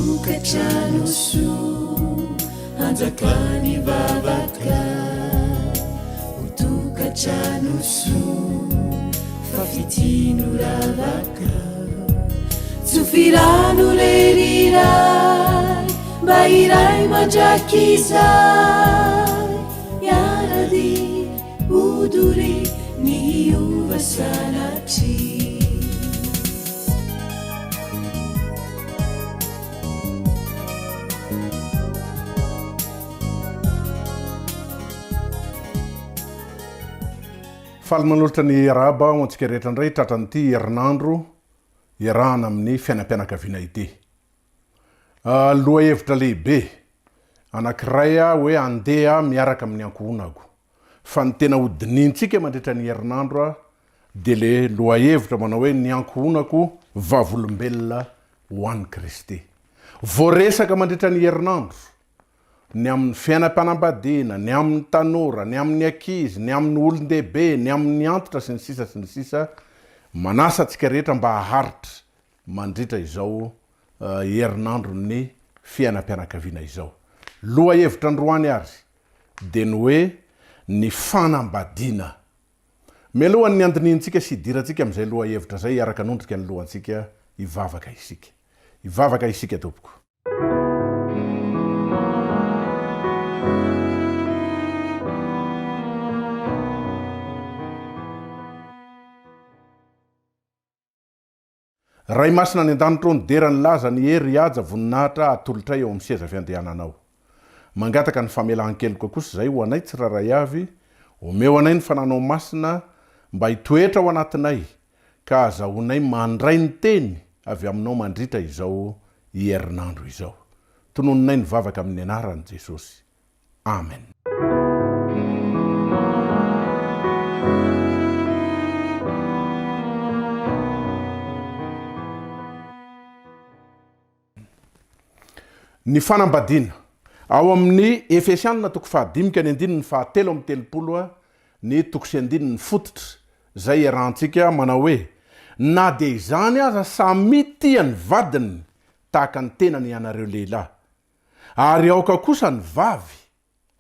Tokantrano soa hanjakan'ny vavaka Ho tokantrano soa fa fitia no ravaka Tsofy rano re ry Ray mba hiray mandrakizay Hiara-dia ho doria ny hiova sanatria. Faly manolotra ny arahaba ho antsika rehetra indray tratran'ity herinandro iarahana amin'ny fiainam-pianakaviana ity. Lohahevitra lehibe anankiray hoe andeha miaraka amin'ny ankohonako. Fa ny tena ho dinihintsika mandritra ny herinandro dia le lohahevitra manao hoe ny ankohonako vavolombelona ho an'i Kristy. Voaresaka mandritra ny herinandro ny amin'ny fiainam-panambadiana, ny amin'ny tanora, ny amin'ny ankizy, ny amin'ny olon-dehibe, ny amin'ny antitra sy ny sisa sy ny sisa Manasa antsika rehetra mba haharitra mandritra izao herinandron'ny fiainam-pianakaviana izao. Lohahevitra androany ary dia ny hoe ny fanambadiana. Mialohan'ny handinihintsika sy hidirantsika amin'izay lohahevitra izay hiaraka hanondrika ny lohantsika hivavaka isika. Hivavaka isika tompoko. Ray Masina any an-danitra ô, ny dera, ny laza, ny hery, haja, voninahitra atolotray eo amin'ny seza fiandehananao. Mangataka ny famelan-keloka kosa izahay ho anay tsirairay avy, omeo anay ny Fananao Masina mba hitoetra ao anatinay ka hahazahoanay mandray ny teny avy aminao mandritra izao herinandro izao. Tononinay ny vavaka amin'ny anaran'i Jesosy. Amen. Ny fanambadiana. Ao amin'ny Efesianina toko fahadimy ka ny andininy fahatelo amby 30 ny toko sy andininy fototra izay iarahantsika manao hoe, Na dia izany aza samia tia ny vadiny tahaka ny tenany ianareo lehilahy, Ary aoka kosa ny vavy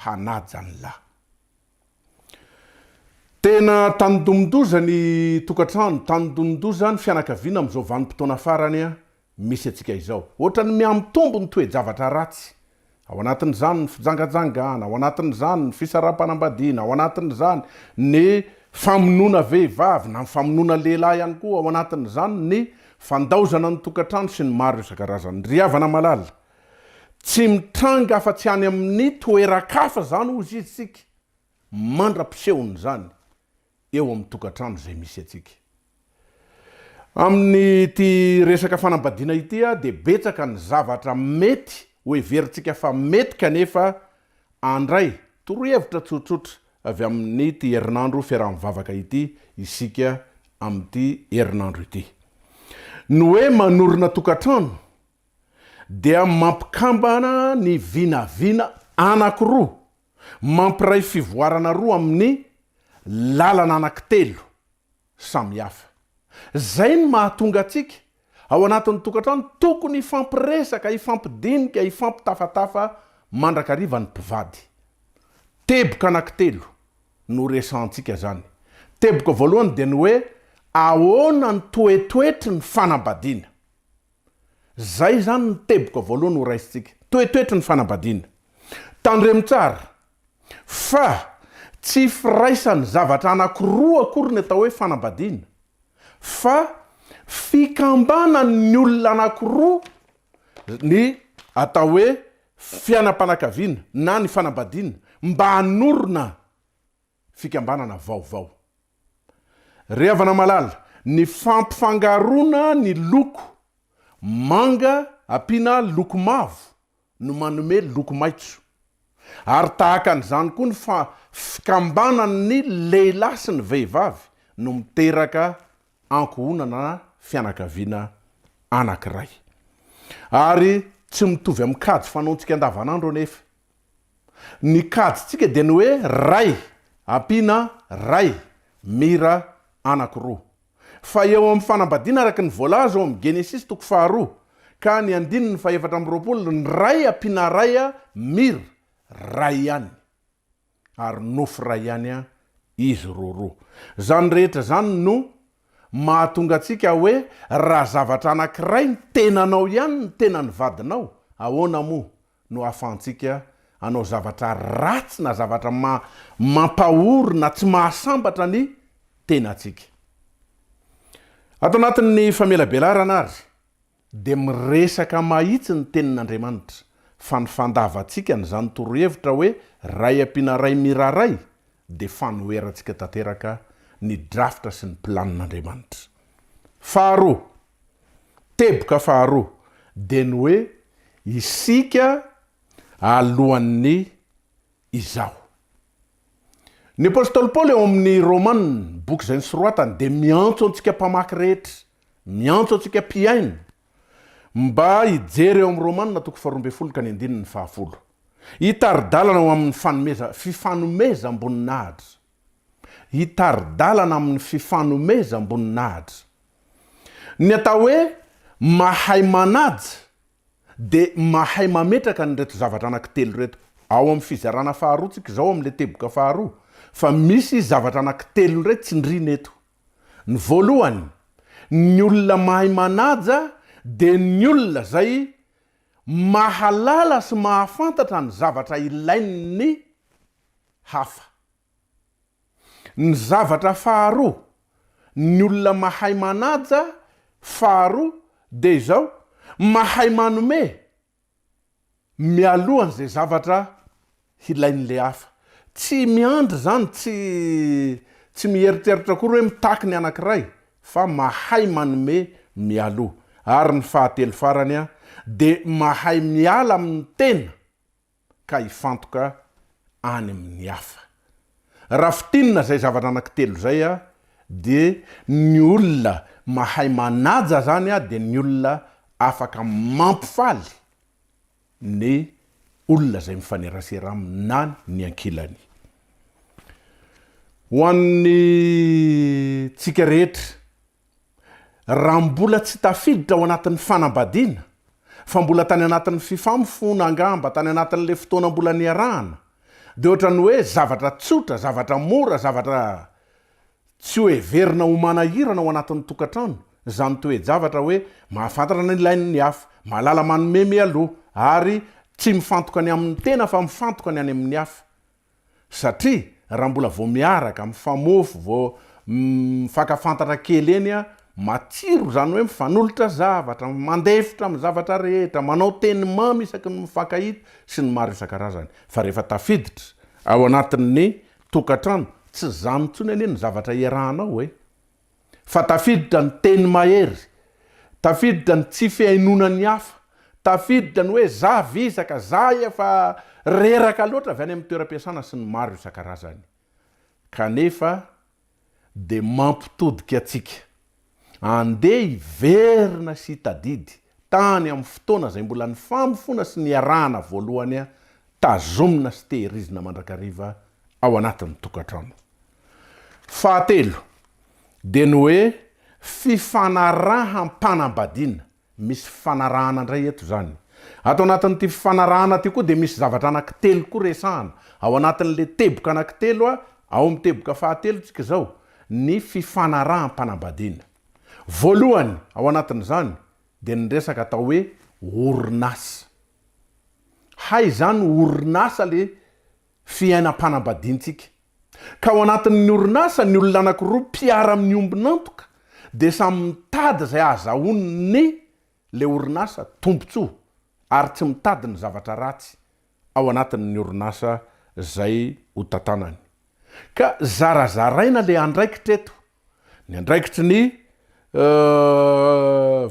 hanaja ny lahy. Tena tandindomin-doza ny tokantrano, tandindomin-doza ny fianakaviana amin'izao vanim-potoana farany misy antsika izao. Ohatran'ny mihamitombo ny toe-javatra ratsy. Ao anatin'izany ny fijangajangana, ao anatin'izany ny fisaraham-panambadiana, ao anatin'izany ny famonoana vehivavy na ny famonoana lehilahy ihany koa, ao anatin'izany ny fandaozana ny tokantrano sy ny maro isan-karazany. Ry havana malala, tsy mitranga afa-tsy any amin'ny toeran-kafa izany hozy izy isika mandra-pisehon'izany eo amin'ny tokantrano izay misy antsika. Amin'ity resaka fanambadiana ity dia betsaka ny zavatra mety ho heverintsika fa mety kanefa andray torohevitra tsotsotra avy amin'ity herinandro fiaraha-mivavaka ity isika amin'ity herinandro ity. Ny hoe manorina tokantrano dia mampikambana ny vinavina anankiroa, mampiray fivoarana roa amin'ny lalana anankitelo samihafa. Izay no mahatonga antsika ao anatin'ny tokantrano tokony hifampiresaka, hifampidinika, hifampitafatafa mandrakariva ny mpivady. Teboka anankitelo no resahantsika izany. Teboka voalohany dia ny hoe ahoana ny toetoetry ny fanambadiana. Izay izany ny teboka voalohany ho raisintsika. Toetoetry ny fanambadiana. Tandremo tsara fa tsy firaisan'ny zavatra anankiroa akory ny atao hoe fanambadiana fa fikambanan'ny olona anankiroa ny atao hoe fiainam-panakaviana na ny fanambadiana mba hanorina fikambanana vaovao. Ry havana malala, ny fampifangaroana ny loko manga ampiana loko mavo no manome loko maitso. Ary tahaka an'izany koa ny fikambanan'ny lehilahy sy ny vehivavy no miteraka ankohonana na fianakaviana anankiray. Ary tsy mitovy amin'ny kajy fanaontsika andavanandro anefa. Ny kajintsika dia ny hoe ray ampiana ray mira anankiroa. Fa eo amin'ny fanambadiana araka ny voalaza ao amin'ny Genesisy toko faharoa. ka ny andininy faha-24, ny ray ampiana ray mira ray ihany, ary nofo ray ihany izy roroa. Izany rehetra izany no mahatonga antsika hoe raha zavatra anankiray ny tenanao ihany ny tenan'ny vadinao, ahoana moa no ahafahantsika hanao zavatra ratsy na zavatra mampahory na tsy mahasambatra ny tenantsika. Ato anatin'ny famelabelarana ary dia miresaka mahitsy ny Tenin'Andriamanitra fa ny fandavantsika an'izany torohevitra hoe ray ampiana ray miraray dia fanoherantsika tanteraka ny drafitra sy ny planin'Andriamanitra. Faharoa, Teboka faharoa dia ny hoe isika alohan'ny izaho. Ny apostoly Paoly ao amin'ny Romana, boky izay nosoratany, dia miantso antsika mpamaky rehetra, miantso antsika mpihaino, mba hijery eo amin'ny Romana toko faharoa ambin'ny folo ka ny andininy fahafolo. Hitari-dalana ho amin'ny fanomeza, fifanomezam-boninahitra. Hitari-dalana amin'ny fifanomezam-boninahitra. Ny atao hoe mahay manaja dia mahay mametraka an'ireto zavatra anankitelo ireto. Ao amin'ny fizarana faharoa tsika izao amin'ilay teboka faharoa fa misy zavatra anankitelo indray tsindriana eto. Ny voalohany, ny olona mahay manaja dia ny olona izay mahalala sy mahafantatra ny zavatra ilain'ny hafa. Ny zavatra faharoa, ny olona mahay manaja, faharoa dia izao, mahay manome mialoha an'izay zavatra hilain'ilay hafa. Tsy miandry izany, tsy tsy mieritreritra akory hoe mitaky ny anankiray fa mahay manome mialoha. Ary ny fahatelo farany dia mahay miala amin'ny tena ka hifantoka any amin'ny hafa. Raha fintinina izay zavatra anankitelo izay dia ny olona mahay manaja izany dia ny olona afaka mampifaly ny olona izay mifanerasera aminy na ny ankilany. Ho an'ny tsika rehetra Raha mbola tsy tafiditra ao anatin'ny fanambadiana, fa mbola tany anatin'ny fifamofoana angamba, tany anatin'ilay fotoana mbola niarahana, dia ohatran'ny hoe zavatra tsotra, zavatra mora, zavatra tsy ho heverina ho manahirana ao anatin'ny tokantrano izany toe-javatra hoe mahafantatra ny ilain'ny hafa, mahalala manome mialoha, ary tsy mifantoka ny amin'ny tena fa mifantoka ny any amin'ny hafa. Satria raha mbola vao miaraka, mifamofo, vao mifankafantatra kely eny an, matsiro izany hoe mifanolotra zavatra, mandefitra amin'ny zavatra rehetra, manao teny mamy isaky ny mifankahita sy ny maro isan-karazany. Fa rehefa tafiditra ao anatin'ny tokantrano, tsy izany intsony anie ny zavatra iarahanao e! Fa tafiditra ny teny mahery, tafiditra ny tsy fihainoana ny hafa, tafiditra ny hoe za vizaka, za efa reraka loatra avy any amin'ny toeram-piasana sy ny maro isan-karazany. Kanefa dia mampitodika antsika andeha hiverina sy hitadidy tany amin'ny fotoana izay mbola nifamofoana sy niarahana voalohany tazomina sy tehirizina mandrakariva ao anatin'ny tokantrano. Fahatelo, dia ny hoe fifanaraham-panambadiana. Misy fifanarahana indray eto izany. Ato anatin'ity fifanarahana ity koa dia misy zavatra anankitelo koa resahana. Ao anatin'ilay teboka anankitelo, ao amin'ny teboka fahatelo tsika izao, ny fifanaraham-panambadiana. Voalohany ao anatin'izany dia ny resaka atao hoe orinasa. Hay izany orinasa le fiainam-panambadiantsika. Ka ao anatin'ny orinasa, ny olona anankiroa mpiara-miombon'antoka dia samy mitady izay ahazahoany le orinasa tombontsoa ary tsy mitady ny zavatra ratsy ao anatin'ny orinasa izay ho tantanany. Ka zarazaraina le andraikitra eto. Ny andraikitry ny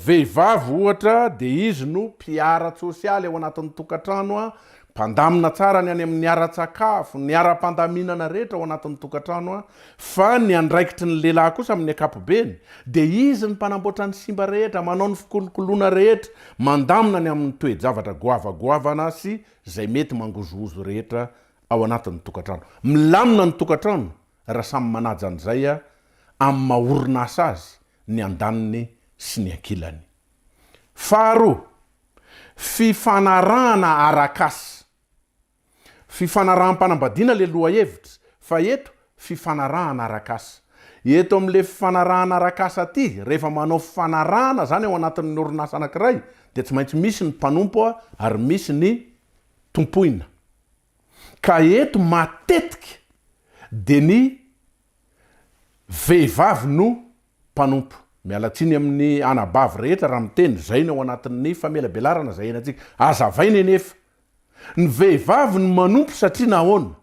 vehivavy ohatra dia izy no mpiara-tsosialy ao anatin'ny tokantrano, mpandamina tsara ny any amin'ny ara-tsakafo, ny ara-pandaminana rehetra ao anatin'ny tokantrano, fa ny andraikitry ny lehilahy kosa amin'ny ankapobeny dia izy no mpanamboatra ny simba rehetra, manao ny fikolokoloana rehetra, mandamina ny amin'ny toe-javatra goavagoavana sy izay mety mangozohozo rehetra ao anatin'ny tokantrano. Milamina ny tokantrano raha samy manaja an'izay amin'ny maha orinasa azy ny andaniny sy ny ankilany. Faharoa. Fifanarahana arak'asa. Fifanaraham-panambadiana le lohahevitra fa eto fifanarahana arak'asa. Eto amin'le fifanarahana arak'asa aty, rehefa manao fifanarahana zany ao anatin'ny orinasa anakiray dia tsy maintsy misy ny mpanompo ary misy ny tompoina. Ka eto matetika dia ny vehivavy no mpanompo. Miala tsiny amin'ny anabavy rehetra raha miteny, zay ny ao anatin'ny famelabelarana zay iainantsika. Azavaina anefa Ny vehivavy no manompo satria nahoana?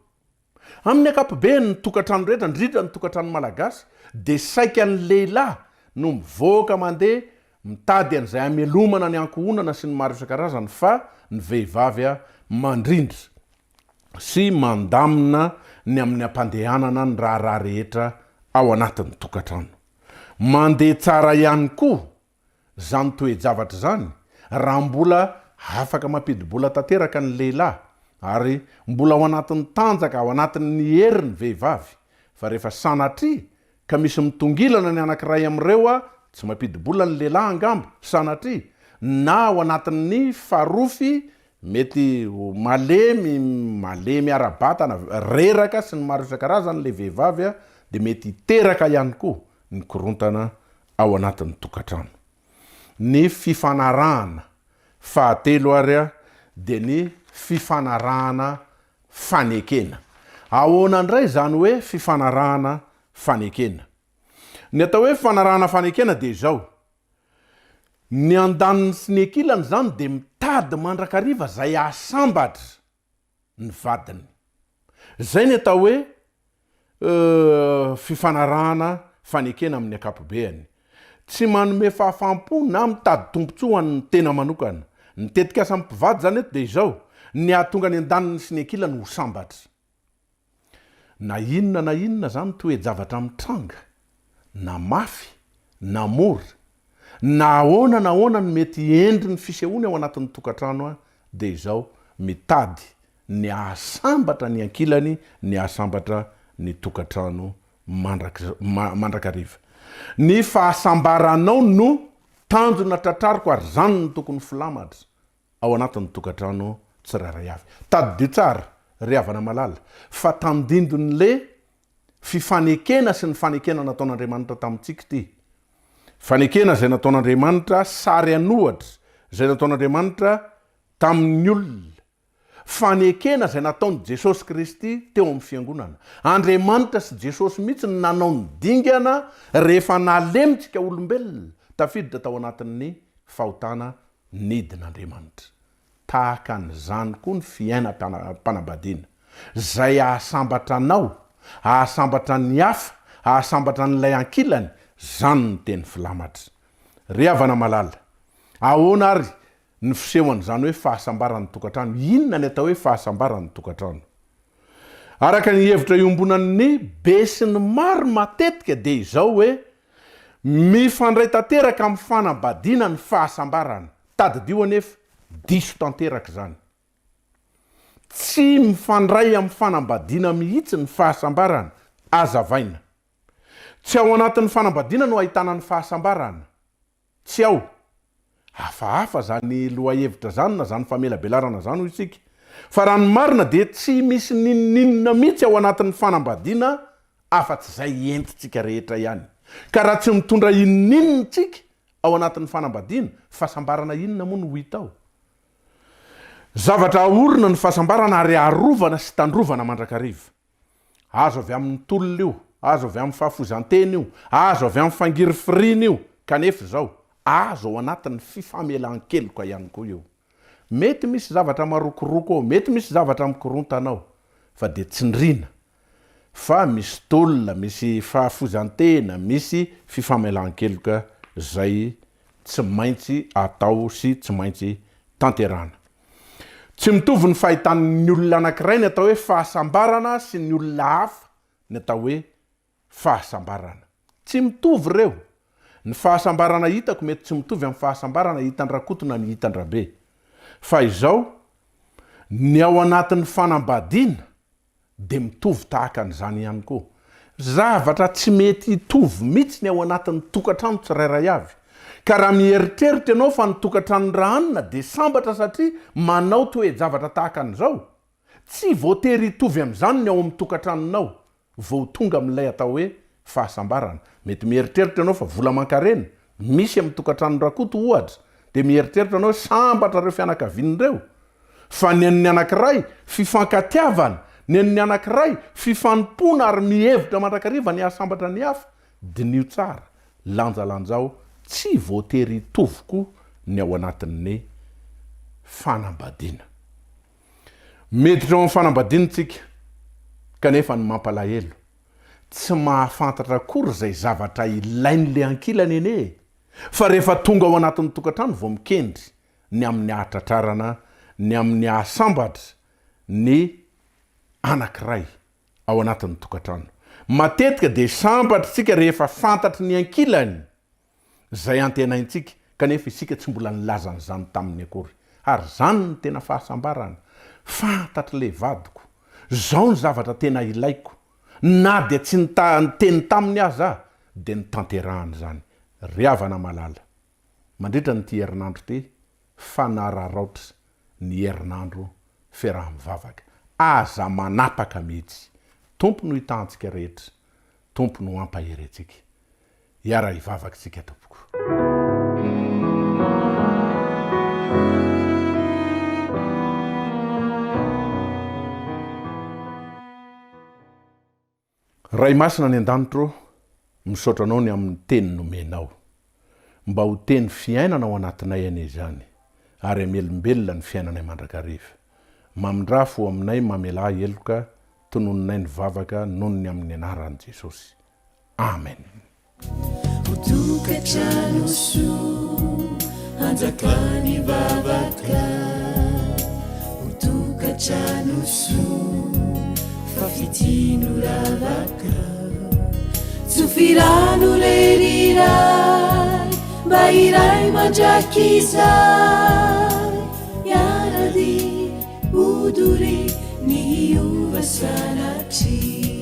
Amin'ny ankapobeny ny tokantrano rehetra, indrindra ny tokantrano malagasy, dia saika ny lehilahy no mivoaka mandeha mitady an'izay hamelomana ny ankohonana sy ny maro isan-karazany fa ny vehivavy mandrindra sy mandamina ny amin'ny hampandehanana ny raharaha rehetra ao anatin'ny tokantrano. Mandeha tsara ihany koa Izany toe-javatra izany, raha mbola afaka mampidi-bola tanteraka ny lehilahy, ary mbola ao anatin'ny tanjaka, ao anatin'ny hery ny vehivavy, fa rehefa sanatria ka misy mitongilana ny anankiray amin'ireo, tsy mampidi-bola ny lehilahy angamba, sanatria, na ao anatin'ny farofy mety ho malemy, malemy ara-batana, reraka sy ny maro isan-karazany ilay vehivavy, dia mety hiteraka ihany koa ny korontana ao anatin'ny tokantrano. Ny fifanarahana fahatelo ary dia ny fifanarahana fanekena. Ahoana indray izany hoe fifanarahana fanekena? Ny atao hoe fifanarahana fanekena dia izao, ny andaniny sy ny ankilany izany dia mitady mandrakariva izay hahasambatra ny vadiny. Izay ny atao hoe fifanarahana fanekena amin'ny ankapobeany. Tsy manome fahafaham-po na mitady tombontsoa ho an'ny tena manokana. Ny tetikasan'ny mpivady izany eto dia izao, ny hahatonga ny andaniny sy ny ankilany ho sambatra. Na inona na inona izany toe-javatra mitranga, na mafy na mora, na ahoana na ahoana ny mety endriny fisehoany ao anatin'ny tokantrano dia izao, mitady ny hahasambatra ny ankilany, ny hahasambatra ny tokantrano mandrakariva. Ny fahasambaranao no tanjona tratrariko ary izany no tokony filamatra ao anatin'ny tokantrano tsirairay avy. Tadidio tsara ry havana malala fa tandindon'le fifanekena sy ny fanekena nataon'Andriamanitra tamintsika ity. Fanekena izay nataon'Andriamanitra, sary an'ohatra izay nataon'Andriamanitra tamin'ny olona. Fanekena izay nataon'i Jesosy Kristy teo amin'ny fiangonana. Andriamanitra sy Jesosy mihitsy no nanao ny dingana rehefa nalemintsika olombelona tafiditra tao anatin'ny fahotana nidin'Andriamanitra. Tahaka an'izany koa ny fiainam-panambadiana. Izay hahasambatra anao, hahasambatra ny hafa, hahasambatra an'ilay ankilany, izany no teny filamatra. Ry havana malala, ahoana ary ny fisehoan'izany hoe fahasambaran'ny tokantrano? Inona ny atao hoe fahasambaran'ny tokantrano? Araka ny hevitra iombonan'ny besinimaro matetika dia izao hoe, mifandray tanteraka amin'ny fanambadiana ny fahasambarana. Tadidio anefa, diso tanteraka izany. Tsy mifandray amin'ny fanambadiana mihitsy ny fahasambarana. Azavaina. Tsy ao anatin'ny fanambadiana no ahitana ny fahasambarana. Tsy ao. Hafahafa izany lohahevitra izany na izany famelabelarana izany hoy isika. Fa raha ny marina dia tsy misy n'inon'inona mihitsy ao anatin'ny fanambadiana afa-tsy izay entintsika rehetra ihany. Ka raha tsy mitondra inon'inona isika ao anatin'ny fanambadiana, fahasambarana inona moa no ho hita ao? Zavatra aorina ny fahasambarana ary arovana sy tandrovana mandrakariva. Azo avy amin'ny tolona io, azo avy amin'ny fahafoizan-tena io, azo avy amin'ny fangirifiriana io, kanefa izao, azo ao anatin'ny fifamelan-keloka ihany koa io. Mety misy zavatra marokoroko ao, mety misy zavatra mikorontana ao, fa dia tsindriana fa misy tolona, misy fahafoizan-tena, misy fifamelan-keloka izay tsy maintsy atao sy tsy maintsy tanterahana. Tsy mitovy ny fahitan'ny olona anankiray ny atao hoe fahasambarana sy ny olona hafa ny atao hoe fahasambarana. Tsy mitovy ireo. Ny fahasambarana hitako mety tsy mitovy amin'ny fahasambarana hitan-dRakoto na ny hitan-dRabe. Fa izao, ny ao anatin'ny fanambadiana dia mitovy tahaka an'izany ihany koa. Zavatra tsy mety hitovy mihitsy ny ao anatin'ny tokantrano tsirairay avy. Ka raha mieritreritra ianao fa ny tokantranon'i Rahanina dia sambatra satria manao toe-javatra tahaka an'izao, tsy voatery hitovy amin'izany ny ao amin'ny tokantranonao vao ho tonga amin'ilay atao hoe fahasambarana. Mety mieritreritra ianao fa vola aman-karena misy amin'ny tokantranon'i Rakoto ohatra, dia mieritreritra ianao hoe sambatra ireo fianakaviana ireo. Fa ny an'ny anankiray fifankatiavana, ny an'ny anankiray fifanompoana ary mihevitra mandrakariva ny hahasambatra ny hafa. Diniho tsara, lanjalanjao, tsy voatery hitovy koa ny ao anatin'ny fanambadiana. Miditra ao amin'ny fanambadiana isika, kanefa ny mampalahelo, tsy mahafantatra akory izay zavatra ilain'ilay ankilany anie e! Fa rehefa tonga ao anatin'ny tokantrano vao mikendry ny amin'ny hahatratrarana ny amin'ny hahasambatra ny anankiray ao anatin'ny tokantrano. Matetika dia sambatra isika rehefa fantatry ny ankilany izay antenaintsika, kanefa isika tsy mbola nilaza an'izany taminy akory. Ary izany no tena fahasambarana. Fantatr'ilay vadiko, izao ny zavatra tena ilaiko, na dia tsy niteny taminy aza aho, dia notanterahany izany. Ry havana malala, mandritra an'ity herinandro ity, fanararaotra ny herinandro fiaraha-mivavaka. Aza manapaka mihitsy. Tompo no hitahantsika rehetra. Tompo no hampahery antsika. Hiara-hivavaka isika tompoko. Ray Masina any an-danitra ô, misaotra Anao ny amin'ny teny nomenao. Mba ho teny fiainana ao anatinay anie izany, ary hamelombelona ny fiainanay mandrakariva. Mamindrà fo aminay mamelà heloka, tononinay ny vavaka noho ny amin'ny anaran'i Jesosy. Amen. Ho tokantrano soa hanjakan'ny vavaka Ho tokantrano soa fa fitia no ravaka Tsofy rano re ry Ray mba hiray mandrakizay Hiara-dia ho doria ny hiova sanatria.